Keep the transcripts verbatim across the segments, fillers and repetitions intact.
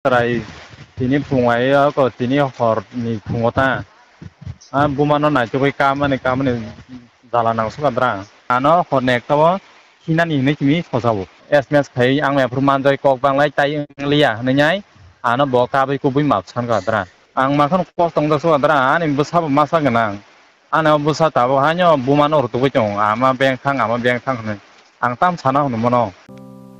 chwrai tini phung ai o ko tini hor ni phungo ta. A buma no naichugwi kamani kamani jala nang suka dra. Ano hor ni ekta o hinani hinwi kimi sosa bo. S M S khai ang mai phuru manjai kok banglai tai wng liya hinwi nai. Ano bo kabui kubui map san ka dra. Ang makhon kos tong jak suka dra. Ani bwsa bo masa gwnang. Ano bwsa tabuk haino buma no rwtugwi tongo. Ama beng thang, ama beng thang hinwi. Ang tam sana hwnwi mano.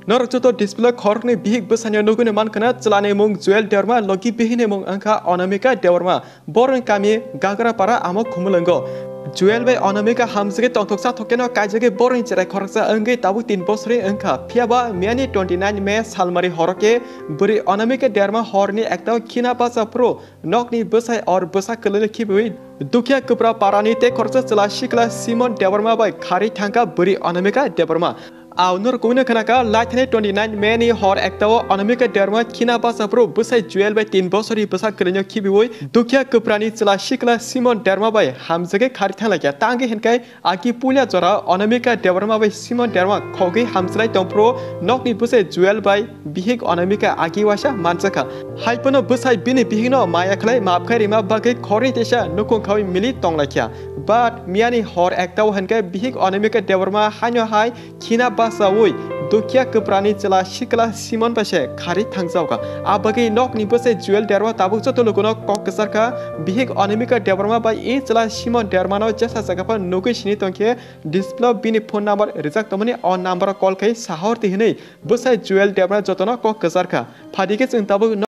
Norok joto display khoroknwi bihik bwsani nugwino mankha, chwlani mung Joel Debbarma, logi bihikni mung wngkha Anamika Debbarma. Borokni kami Gagrapara amo Khumulwngo. Joel bai Anamika hamjagwi tongthoksa thokkeno kaijagwi borokni cherai khoroksa wngwi tabuk tin bosori wngkha. Phiyaba miyani twenty nine May salmari horo khe bwrwi Anamika Debbarma horni ektao khina bacha phuru nokni bwsai or bwsa kwlwino khibiwi Dukhiya Kwpra parani tei khoroksa chwla sikla Simon Debbarma bai kharwi thangkha bwrwi Anamika Debbarma. Aunor kubuni khnakha, laithani twenty nine May ni hor ektao Anamika Debbarma khina bacha phuru bwsai Joel bai tin bosori bwsa kwlwino khibiwi Dukhiya Kwprani chwla sikla Simon Debbarma bai hamjagwi kharwi thanglaikha. Tangwi hinkhai agi puila jora Anamika Debbarma bai Simon Debbarma khogwi hamjwlai tongphuru nokni bwsai Joel bai bihik Anamika agi waisa manjakha. Haiphano bwsai bini bihikno maya khlai maap khai rima bagwi khorni teisa nukhung khaui mili tonglaikha. But miyani hor ektao hinkhe bihik Anamika Debbarma haino hai khina bachaui Dukhiya Kwprani chwla sikla Simon bai se kharwi thangjaokha. A bagwi nokni bwsai Joel Debbarma tabuk joto lukuno kok kwcharkha. Bihik Anamika Debbarma bai i chwla Simon Debbarmano jesa jaga phano nugwi sini tongkhe display o bini phone number rijak tongmani o number o call khai sahordi hinwi bwsai Joel Debbarma jotono kok kwcharkha. Phaidi khe chwng tabuk no-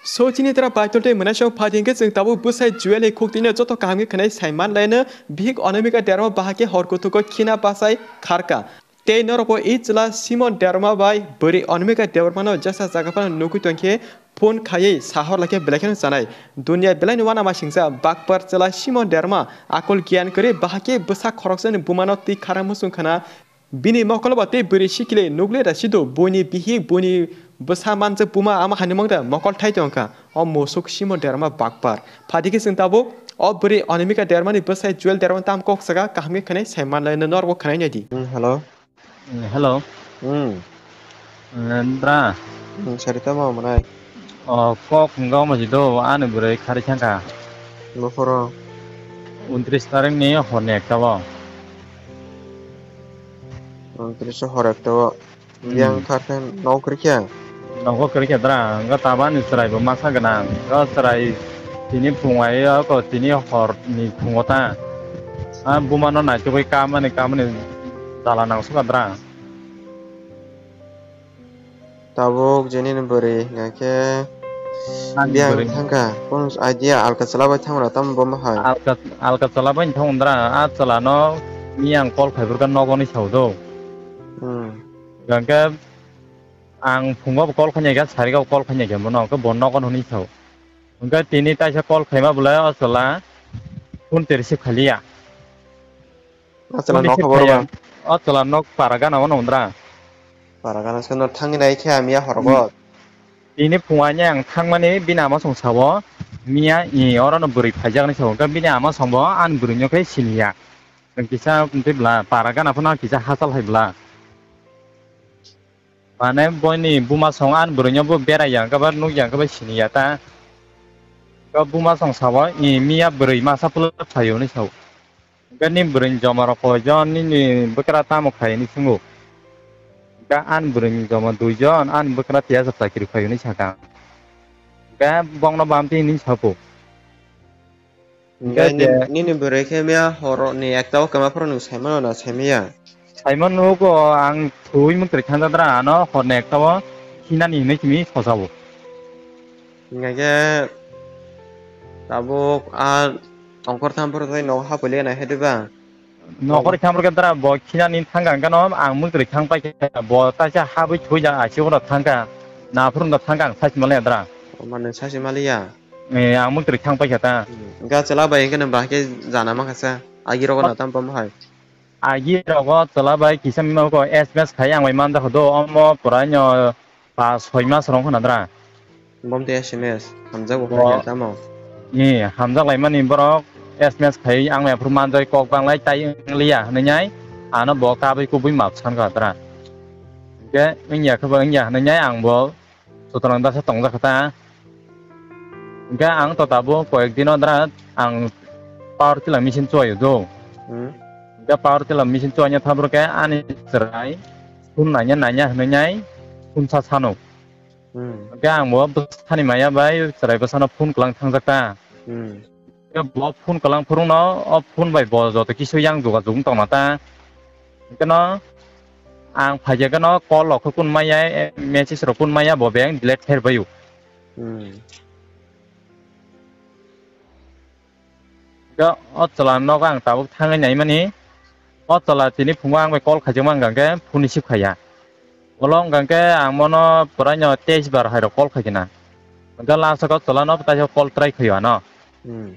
So chini tara paitol tei mwnaisong phaidi hwnkhe chwng tabuk bwsai Joel ni khuktwino joto kaham khe khwnai sai manlaino bihik Anamika Debbarma bahai khe hor kuthugo khina bachai kharkha. Tei norokbo i chwla Simon Debbarma bai bwrwi Anamika Debbarmano jesa jaga phano nugwi tongkhe phone khaiwi sahor laikhe belai kheno chanai. Dunia belaino uanamasingcha bakpar chwla Simon Debbarma akol giyan kwrwi bahai khe bwsa khoroksani bumano twi khara muchung khna. Bini mokol bo tei bwrwi sikili nukle da sido buini bihik buini bwsa manjak buma ama hani mangda mokol thai tongkha. O musuk Simon Debbarma bakpar. Phaidi khe chwng tabuk o bwrwi Anamika Debbarmani bwsai Joel Debbarma tam kok saka kaham khe khwnai sai manlaino norokbo khwnai naidi. Hmm, hello. Hmm, hello. Hmm. Eh, bra. Hmm, sari tamo manai. O kok hwnga omo si do ani bwrwi khari thangkha. Buphuru. Untris tarik ni hor ni ekta o. Untris hor ekta o. Hmm. Yang kha khe nok rikya. Nogo kwrwi khe dra, wngkha tabani chwrai bo masa gwnang. O chwrai tini phung ai o ko tini hor ni phungo ta. A buma no naichugwi kamani kamani jala nang suka dra. Tabuk je nini bwrwi hingkha khe Ani biyang bwrwi. Thangkha. Kunu idea alka chwla bai thangra tamo bo ma hai. Alka, alka chwla bai thang dra. A chwla no miyang call khai burka nogo ni sao do. Hmm. Hingkha khe Ang phungo bo call khainai kha, sarigao call khainai kha, bono hwnkhe bo nogo hwnwi sao. Hwnkhe tini taisa call khaima bwlai o chwla phone twi receive khailiya. O chwla phone nok receive khaiya. O chwla nok para gana o nongdra. Para gana se no thangwi nai khe miya horogo. Tini phungo ani ang thangmani bini ama song sao, miya i oro no bwrwi phaijaknai sao. Hwnkhe bini ama songbo ani bwrwino khe siniya. Kisa tei bwla para gana phano kisa hachal hai bwla. Mane boini buma song ani bwrwino bo berai ya, hwnkhe ba nuk ya, hwnkhe ba sini ya ta. Hwnkhe buma song sao, "I miya bwrwi masa pulo phaio," hinwi sao. Hwnkhe, "Nini bwrwini joma rok koi jon, nini bwkra tamo khai?" hinwi swngo. Hwnkhe, "Ani bwrwini joma dui jon, ani bwkra tiya sa chakri phaio," hinwi sakha. Hwnkhe, bongno bamti hinwi sako. Hwnkhe Hwnkhe je nin-, nini bwrwi khe miya horni ekta o kwma phuru nwng sai mano na sai maya? Sai mano, nugo ang thwi mwtwrwi khanjak dra, ano horni ekta o hinani hinwi simi sosa o. Hwnkhe khe tabuk a tongkhor tham phuru tei nogo haphuile nai khe diba? Nokhor tham phuru khe dra bo khinani thangkha, hwnkhe no ang mwtwrwi thang pai khe bo taisa habwi thwi jak achi oro thangkha. Na phuru no thangkha ang sasi maliya dra. O ma nwng sasi maliya? Eh, ang mwtwrwi thang paikha ta. Hmm. Ga chwla bai hwnkhe nw bahai khe jana mankha sa. Agi rogo na tam pamo hai. Agi rogo chwla bai kisa mima ko S M S khai ang bai manjakha do, omo pura no pas soi mas rong khna dra. Bom te S M S hamjak bo khai tamo. Ni hamjak lai mani borok S M S khai ang bai phuru manjai kok bang lai tai wng liya hinwi nai ano bo kabui kubui map san kha dra. Hwnkhe wngya khe bo wngya hinwi nai ang bo Sutrang dasa tongjak kha ta. Hingke ang to tabuk koyek dino dra ang power tiller machine chuwaio do. Hmm. Hingke power tiller machine chuwaina thabrok khe ani chwrai phone naina naina hwnwi nai phone sa sano. Hmm. Hingke ang bo bwsani maya bai chwrai bwsano phone kwlang thangjak ta. Hmm. Hingke bo phone kwlang phurungno o phone bai bo joto kisu yang jogajog wng tongma ta. Hingke no ang phaikhe no call rok khe kun maya, message rok kun maya bo beng delete kher baio. Hmm. Ga o chwla nogo ang tabuk thangwi naimani. O chwla tini phungo ang bai call khaijakma wngkha khe phone receive khaiya. Ulo wngkha khe ang bono puraino teis bar hai rok call khaikhe na. Ga last o chwla no taisa call try khaio ano. Hmm.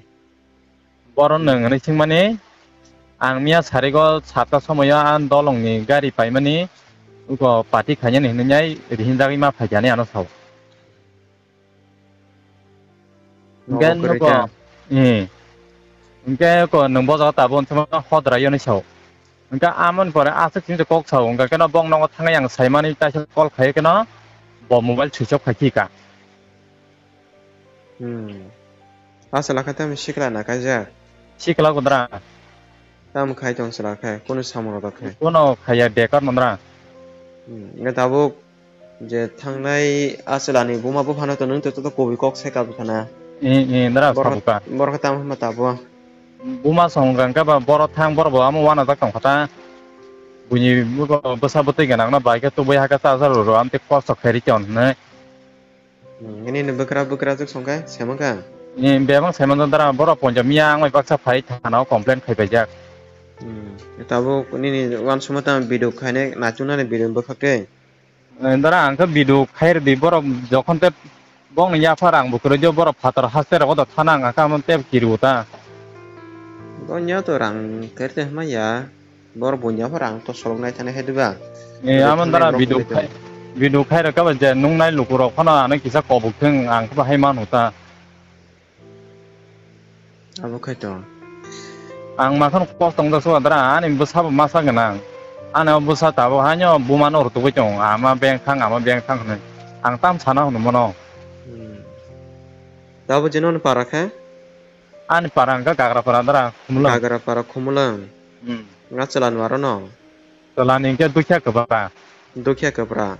Boro nwng hwnwi swngmani, ang miya sarigo satta somoyo ang dolongni gari paimani, uko party khainani hwnwi nai rihinjagwi ma phaikha hinwi ano sao. Hingke nogo kwrwi nuko, khe. Eh. Hingke ko nwng bo jaga tabuk hwnwi hodrai hwnwi sao. Hingke amoni pore aswk chini kok sao, hingke keno bong nogo thangwi ang saimani taisa call khai keno bo mobile switch off khai khika. Hmm. Aswk lakha tamo sikla na kaijak. Sikla gudra. Tamo khai tong sila khe, kunu samung rok khe. Kuno khaya bekar mandra. Hmm. Nge tabuk je thangnai aswlani buma buphano to nwng to, to, to kubui kok sai kabwi khana. Eh, eh, nara Borok, sabuka. Borok tamo hwnba tabo. Buma song gangka ba boro thang boro bo amo wana jak tong khata. Buini bwsa bwtwi gana na bai khe tubui haka cha cha ro ro amte kosto khairi ton ne. Hmm, ini ni bwkra bwkra juk songkha, semangkha. Ni bebang semang dara borok ponjam miya ang bai baksa phai thana o complain khai paijak. Hmm, tabuk nini uansukma tamo video khainai nachunani video bwkhak tei. Eh, dara ang khe video khair di borok jokhon te bong ni yaphar ang bwkrwi jo borok phatar haste rogo da thana ang kha mon tep kiriu ta. Bo nya to rang khair te hwnma ya. Bor bunya phara ang to solok nai thani hai diba. Eh, amon dara video khai, video khai rok kaba je nung nai luku rok phano ano kisa kobuk thung ang kaba hai manu ta. Abo khai to. Ang makhon kos tong da suwa dara ani bwsa bo masa gwnang. Ani o bwsa tabo haino buma no rutugwi tong ama beng thang ama beng thang hwnwi. Ang tam sana hwnwi mano. Hmm. Tabo je non para khe? Ani para hwnkha Gagrapara dara, Khumulwng. Gagrapara Khumulwng. Hmm. Nga chwla nwaro no? Chwla ni hwnkhe Dukhiya Kwpra. Dukhiya Kwpra.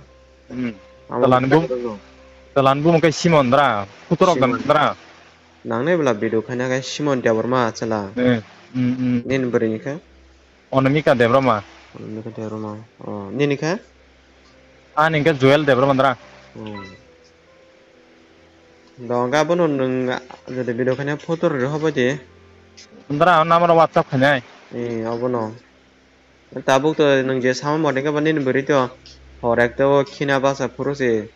Hmm. Amo chwla ni bum-, chwla ni bumung khe Simon dara, Khuturok Simon. Dara. Nang nai bwla video khaina khe Simon Debbarma chwla. Hmm, hmm, hmm. Nini bwrwi ni khe? Onamika Debbarma. Onamika Debbarma. Oh, nini khe? Ani hwnkhe Joel Debbarma dara. Hmm. Do, hwnkhe abono nwng jodi video khaina photo rwrwi hobai di. Andra, o number o WhatsApp khainai. Ee, obono. Tabuk to nwng je sama mode khe bo nini bwrwi to hor ekta o khina basa phuru se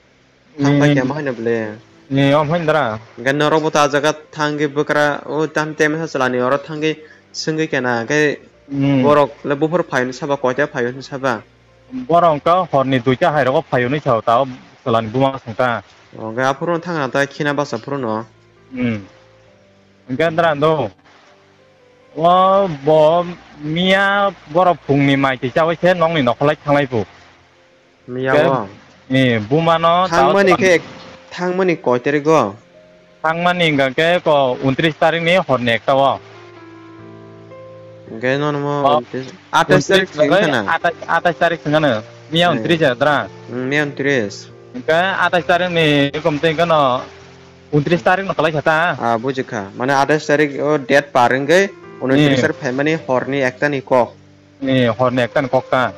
thang bai khe ma haino bwle. Ni, omo haino dara. Hwnkhe norok bo to ah jaga thangwi bwkra o tam tem sa chwla ni oro thangwi swngwi khe na hwnkhe borok le buphuru phai hwnwi saba koita phai hwnwi saba. Borok wngkha horni duita hai rogo phai hwnwi sao ta o chwla ni buma song ta. O, hwnkhe aphuru no thang na ta khina basa phuru no. Hmm. Hwnkhe dara do. O bo miya borok phungni mai twi chaui se nokni nokholai thanglai phu. Miya o. Ni buma no ta o thangmani chwla khe, thangmani koi tarik o? Thangmani hwnkha khe ko untris tarik ni hor ni ekta o. Hwnkhe nono mo o, untris, atais tarik untris thwng bai khana? Atais, atais tarik thwng ano. Miya eh, untris ya dra. Hmm, miya untris. Hwnkhe atais tarik ni ekom tei hwnkhe no untris tarik no kwlai kha ta. Ah, bujikha. Mane atais tarik o date par hwnkhe untris eh, tarik phaimani hor ni ekta ni kok. Ni hor ni ekta ni kok ta.